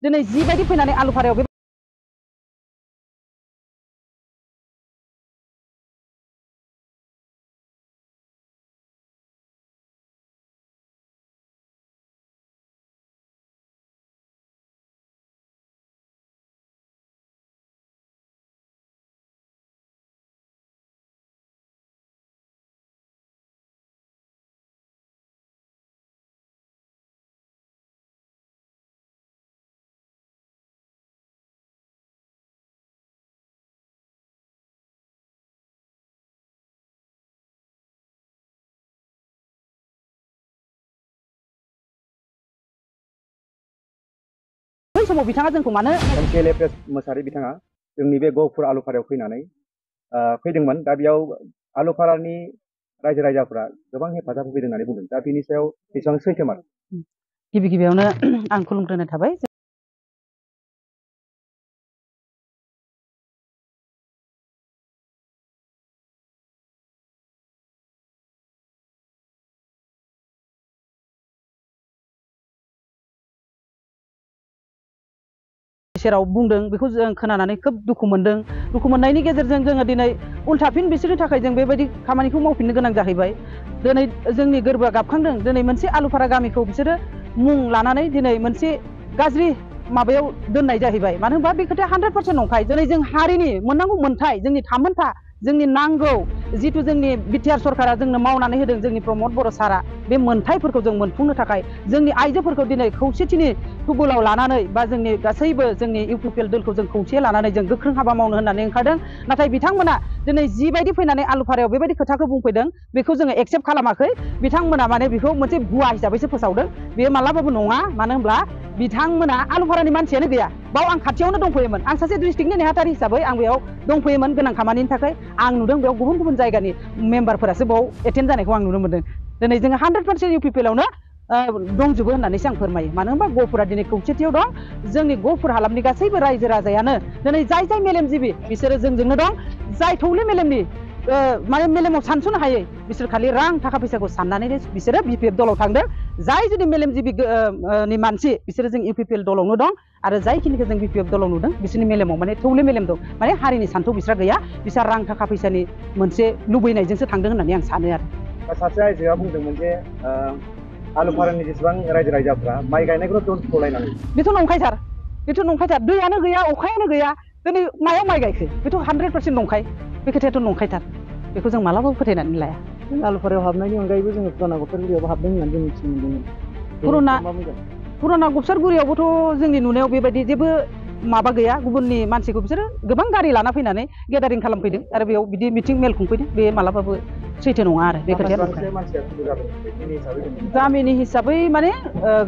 दिनै जिबायदि फैनानै आलुफारायाव बे समाव बिथाङा जोंखौ मानो एमकेएलए प्रेस मोसाहारि बिथाङा जोंनि बे गहपुर आलुफारायाव फैनानै फैदोंमोन। दा बेयाव आलुफारानि रायजो राजाफोरा गोबां हेफाजाब होफैदों होननानै बुंदों। दा बेनि सायाव बेसेबां सैथोमार? गिबियावनो आं खुलुमग्रोनाय थाबाय। सेराव बुंदों बेखौ जों खोनानानै खोब दुखु मोनदों। दुखु मोननायनि गेजेरजों जोङो दिनै उल्था फिन बिसोरनि थाखाय जों बेबायदि खामानिखौ मावफिननो गोनां जाहैबाय। दिनै जोंनि गोरबोआ गाबखांदों। दिनै मोनसे आलुफारा गामिखौ बिसोरो मुं लानानै दिनै मोनसे गाज्रि माबायाव दोननाय जाहैबाय। मानो होनबा बे खोथाया 100% नंखाय। दिनै जों हारिनि मोननांगौ मोन्थाय, जोंनि थामोन्था, जोंनि नांगौ जिथु जोंनि बिटिआर सरकारा जोंनो मावनानै होदों, जोंनि प्रमद बर' सारा बे मोन्थायफोरखौ जों मोनफुंनो थाखाय जोंनि आइजोफोरखौ दिनै खौसेथिनि थुबुलाव लानानै बा जोंनि गासैबो जोंनि इउपिपिएल दलखौ जों खौसे लानानै जों गोख्रों हाबा मावनो होननानै ओंखारदों। नाथाय बिथांमोना दिनै जिबायदि फैनानै आलुफारायाव बेबायदि खोथाखौ बुंफैदों बेखौ जोङो एक्सेप्ट खालामाखै। बिथांमोना माने बेखौ मोनसे भुवा हिसाबैसो फोसावदों। बेयो मालाबाबो नङा। मानो होनब्ला बिथांमोना आलुफारानि मानसियानो गैया। बाव आं खाथियावनो दंफैयोमोन। आं सासे डिस्ट्रिक्टनि नेहाथारि हिसाबै आं बेयाव दंफैयोमोन गोनां खामानिनि थाखाय। आं नुदों बेयाव गुबुन गुबुन जायगानि मेम्बारफोरासो बाव एटेन्ड जानायखौ आं नुनो मोनदों। दिनै जोङो 100% इउपिपिएलआवनो दंजोबो होननानै आं फोरमायो। मानो होनबा गहपुरा दिनै खौसेथियाव दं। जोंनि गहपुर हालामनि गासैबो रायजो राजायानो दिनै जाय जाय मेलेमजिबि बिसोरो जोंजोंनो दं। जाय थौले मेलेमनि माने मेलेमाव सानस'नो हायै बिसोर खालि रां थाखा फैसाखौ साननानै बिसोरो बिपिएफ दलाव थांदों। जाय जुदि मेलेमजिबि नि मानसि बिसोरो जों इउपिपिएल दलावनो दं। आरो जायखिनिखौ जों बिपिएफ दलाव नुदों बिसोरनि मेलेमाव माने थौले मेलेम दं। माने हारिनि सान्थौ बिस्रा गैया। बिस्रा रां थाखा फैसानि मोनसे लुबैनायजोंसो थांदों होननानै आं सानो आरो। सासे आइजोआ बुंदोंमोन जे आलुफारानि जेसेबां रायजो राजाफ्रा माइ गायनायखौ दोनथ'लायनानै। बेथ' नंखायथार। बेथ' नंखायथार। दैयानो गैया, अखायानो गैया, दिनै मायाव माइ गायखो? बेथ' 100% नंखाय। बे खोथायाथ' नंखायथार। बेखौ जों मालाबाबो फोथायनानै लाया। आलुफारायाव हाबनायनि अनगायैबो जोङो पुराना गबसारगुरियावबो हाबदों होननानै जों मिथिनो मोनदोंमोन। पुराना गबसारगुरियावबोथ' जोंनि नुनायाव बेबायदि जेबो माबा गैया। गुबुननि मानसिखौ बिसोरो गोबां गारि लाना फैनानै गेदारिं खालामफैदों आरो बेयाव बिदि मिटिं मेल खुंफैदों। बे मालाबाबो सैथो नङा आरो बे खोथाया नंखाय। गामिनि हिसाबै माने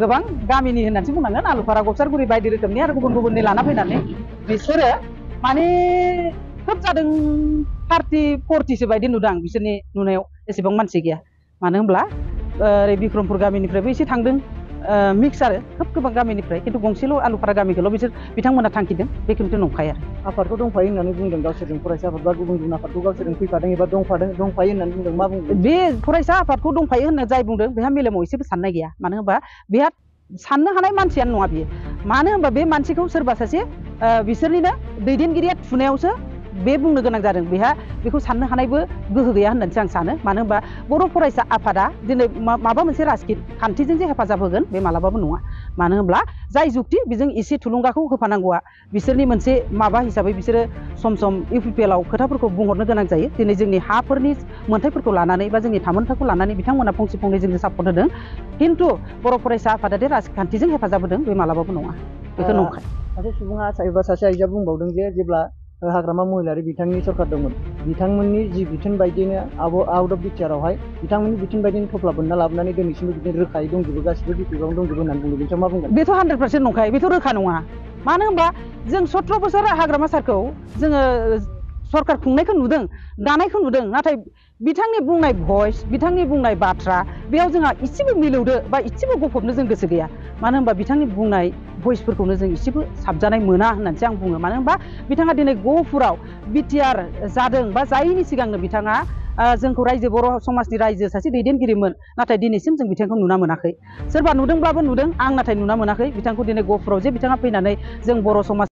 गोबां गामिनि होननानैसो बुंनांगोन। आलुफारा गबसारगुरि बायदि रोखोमनि आरो गुबुन गुबुननि लाना फैनानै बिसोरो माने खोब जादों 30-40सो बायदि नुदों आं बिसोरनि नुनायाव। एसेबां मानसि गैया। मानो होनब्ला ओरै बिक्रमपुर गामिनिफ्रायबो एसे थांदों मिक्स आरो खोब गोबां गामिनिफ्राय। खिन्थु गंसेल' आलुफारा गामिखौल' बिथांमोना थांखिदों। बे खिन्थु नंखाय आरो। आफादखौ दंफायो होननानै बुंदों गावसोरजों। फरायसा आफाद बा गुबुन गुबुन आफादखौ गावसोरजों फैफादों एबा दंफायो होननानै बुंदों। मा बुंदों? बे फरायसा आफादखौ दंफायो होनना जाय बुंदों बेहा मेलेमाव एसेबो साननाय गैया। मानो होनबा बेहा साननो हानाय मानसियानो नङा बियो। मानो होनबा बे मानसिखौ सोरबा सासे बिसोरनिनो दैदेनगिरिया थुनायावसो बे बुंनो गोनां जादों। बेहा बेखौ साननो हानायबो गोहो गैया होननानैसो आं सानो। मानो होनबा बर' फरायसा आफादा दिनै माबा मोनसे राजखान्थिजों जे हेफाजाब होगोन बे मालाबाबो नङा। मानो होनब्ला जाय जुक्ति बेजों एसे थुलुंगाखौ होफानांगौआ बिसोरनि मोनसे माबा हिसाबै बिसोरो सम सम इउपिपिएलआव खोथाफोरखौ बुंहरनो गोनां जायो। दिनै जोंनि हाफोरनि मोन्थायफोरखौ लानानै बा जोंनि थामोन्थाखौ लानानै बिथांमोना फंसे फंनै जोंनो सापर्ट होदों। खिन्थु बर' फरायसा आफादा राजखान्थिजों हेफाजाब होदों बे मालाबाबो नङा। बेखौ नंखाय। सासे सुबुङा एबा सासे आइजोआ बुंबावदों जे जेब्ला हाग्रामा महिलारि बिथांनि सरकार दंमोन बिथांमोननि जि बिथोन बायदिनो आउट अफ बिटिआरआवहाय बिथांमोननि बिथोन बायदिनो थफ्ला बोनना लाबोनानै दिनैसिमबो बिदिनो रोखायै दंजोबो। गासिबो बिपिएफआवनो दंजोबो होननानै बुंदों। बिनि सायाव मा बुंगोन? बेथ' 100% नंखाय। बेथ' रोखा नङा। मानो होनबा जों 17 बोसोर हाग्रामा सारखौ जोङो सरकार खुंनायखौ नुदों, दानायखौ नुदों। नाथाय बिथांनि बुंनाय भइस, बिथांनि बुंनाय बाथ्रा बेयाव जोंहा इसेबो मिलौदो बा इसेबो गफबनो जों गोसो गैया। मानो होनबा बिथांनि बुंनाय भइसफोरखौनो जों इसेबो साबजानाय मोना होननानैसो आं बुङो। मानो होनबा बिथाङा दिनै गहपुराव बिटिआर जादों बा जायैनि सिगांनो बिथाङा जोंखौ रायजो बर' समाजनि रायजो सासे दैदेनगिरिमोन नाथाय दिनैसिम जों बिथांखौ नुना मोनाखै सोरबा नुदोंब्लाबो नुदों आं नाथाय नुना मोनाखै बिथांखौ दिनै गहपुराव जे बिथाङा फैनानै जों बर' समाज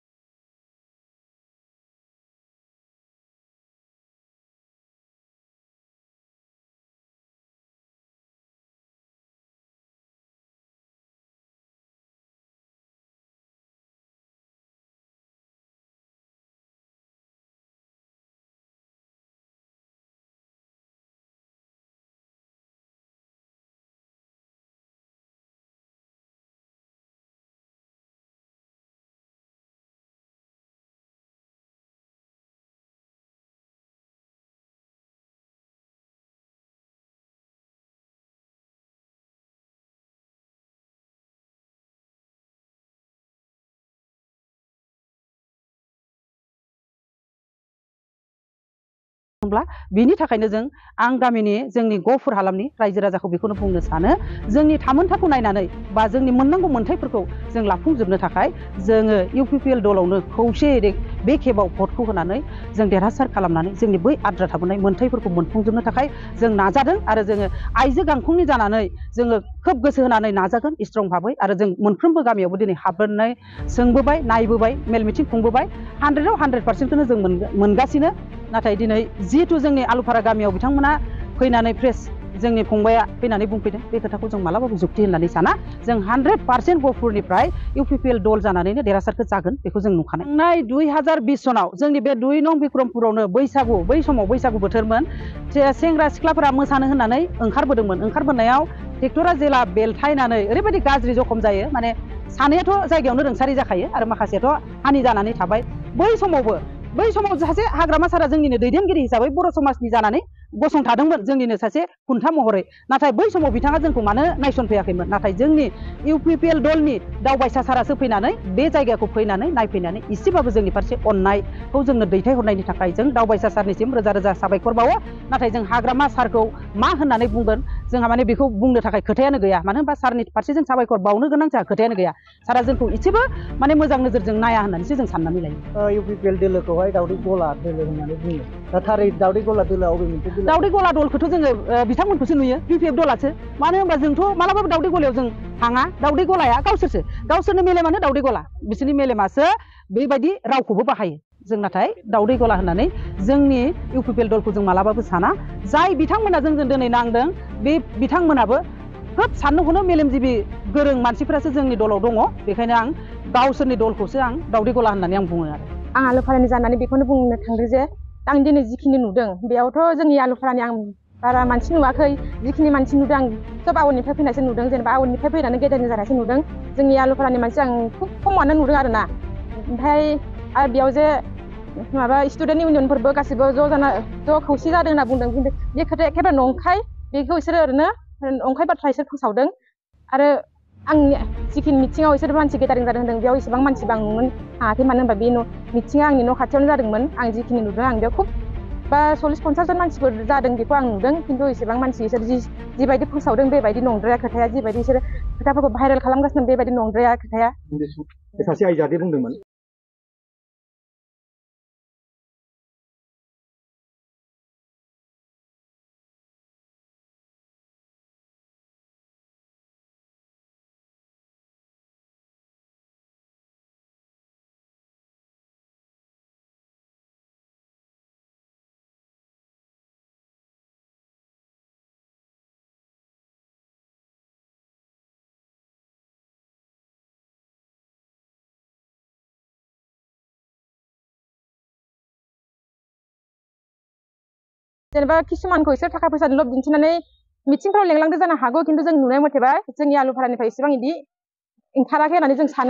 बिनि थाखायनो आं गामिनि जोंनि गहपुर हालामनि रायजो राजाखौ बेखौनो बुंनो सानो जोंनि थामोनथाखौ नायनानै बा जोंनि मोननांगौ मोनथायफोरखौ जों लाफुंजोबनो थाखाय जोङो UPPL दलावनो खौसेयै बे खेबाव भटखौ होनानै जों देरहासार खालामनानै जोंनि बै आद्रा थाबोनाय मोनथायफोरखौ मोनफुंजोबनो थाखाय जों नाजादों आरो जोङो आइजो गांखंनि जानानै जोङो खोब गोसो होनानै नाजागोन स्ट्रं भाबै आरो जों मोनफ्रोमबो गामियावबो दिनै हाबनानै सोंबोबाय नायबोबाय मेल मिटिं खुंबोबाय 100% आव 100%खौनो जों मोनगासिनो नाथाय दिनै जिहेतु जोंनि आलुफारा गामियाव बिथांमोना फैनानै प्रेस जोंनि फंबाया फैनानै बुंफैदों बे खोथाखौ जों मालाबाबो जुक्ति होननानै साना जों 100% गहपुरनिफ्राय UPPL दल जानानैनो देरहासारखौ जागोन बेखौ जों नुखानाय थांनाय 2020 सनाव जोंनि बे 2 नं बिक्रमपुरावनो बैसागु बै समाव बैसागु बोथोरमोन सेंग्रा सिख्लाफोरा मोसानो होननानै ओंखारबोनायाव ट्रेक्टरा जेला बेलथायनानै ओरैबायदि गाज्रि जखम जायो माने सानैयाथ' जायगायावनो रोंसारि जाखायो आरो माखासेयाथ' हानि जानानै थाबाय बै समाव सासे हाग्रामा सारा जोंनिनो दैदेनगिरि हिसाबै बर' समाजनि जानानै गसंथादोंमोन जोंनिनो सासे खुन्था महरै नाथाय बै समाव बिथाङा जोंखौ मानो नायसनफैयाखैमोन नाथाय जोंनि UPPL दलनि दावबायसा सारासो फैनानै बे जायगाखौ फैनानै नायफैनानै एसेबाबो जोंनि फारसे अननायखौ जोंनो दैथायहरनायनि थाखाय जों दावबायसा सारनिसिम रोजा रोजा साबायखर बावो नाथाय जों हाग्रामा सारखौ मा होननानै बुंगोन जोंहा माने बेखौ बुंनो थाखाय खोथायानो गैया मानो होनबा सारनि फारसे जों साबायखर बावनो गोनां जोंहा खोथायानो गैया सारा जोंखौ एसेबो माने मोजां नोजोरजों नाया होननानैसो जों साननानै लायो UPPL दोलोखौहाय दावदै गला दोलो होननानै बुङो दा थारै दावदै गला दोलोआ अबे मोनसे दोलो दावदै गला दलखौथ' जोङो बिथांमोनखौसो नुयो BPF दलासो मानो होनबा जोंथ' मालाबाबो दावदै गलायाव जों थाङा दावदै गलाया गावसोरनो मेलेमानो दावदै गला बिसोरनि मेलेमासो बेबायदि रावखौबो बाहायो जों नाथाय दावदै गला होननानै जोंनि UPPL दलखौ जों मालाबाबो साना जाय बिथांमोना जोंजों दिनै नांदों बे बिथांमोनाबो खोब साननो हनो मेलेमजिबि गोरों मानसिफोरासो जोंनि दलाव दङ बेखायनो आं गावसोरनि दलखौसो आं दावदै गला होननानै आं बुङो आरो आं आलुफारानि जानानै बेखौनो बुंनो थांदों जे आं दिनै जिखिनि नुदों बेयावथ' जोंनि आलुफारानि आं बारा मानसि नुवाखै जिखिनि मानसि नुदों आं सब आवनिफ्राय फैनायसो नुदों जेनेबा आवनिफ्राय फैनानै गेदेरनि जानायसो नुदों जोंनि आलुफारानि मानसि आं खुब खमानो नुदों आरोना ओमफ्राय आरो बेयाव जे माबा स्टुडेन्ट इउनियनफोरबो गासिबो ज' खौसे जादों होनना बुंदों खिन्थु बे खोथाया एखेबारे नंखाय बेखौ बिसोरो ओरैनो नंखाय बाथ्रा बिसोर फोसावदों आरो आंनि जिखिनि मिथिङाव बिसोर मानसि गेदारिं जादों होनदों बेयाव इसेबां मानसिबो आं नुनो थाङाखै मानो होनबा बे मिथिङा आंनि न' खाथियावनो जादोंमोन आं जिखिनि नुदों आं बेयाव खुब बा 40-50 जन मानसिफोर जादों बेखौ आं नुदों खिन्थु इसेबां मानसि बिसोर जिबायदि फोसावदों बेबायदि नंद्राया खोथाया जिबायदि बिसोर खोथाफोरखौ भाइरेल खालामगासिनो बेबायदि नंद्राया खोथाया सासे आइजोआदि बुंदोंमोन जेनेबा किसुमानखौ इसोर थाखा फैसानि लब दिन्थिनानै मिथिंफ्राव लेंलांदो जानो हागौ खिन्थु जों नुनाय मथेबा जोंनि आलुफारानिफ्राय इसेबां इदि ओंखाराखै होननानै जों सानो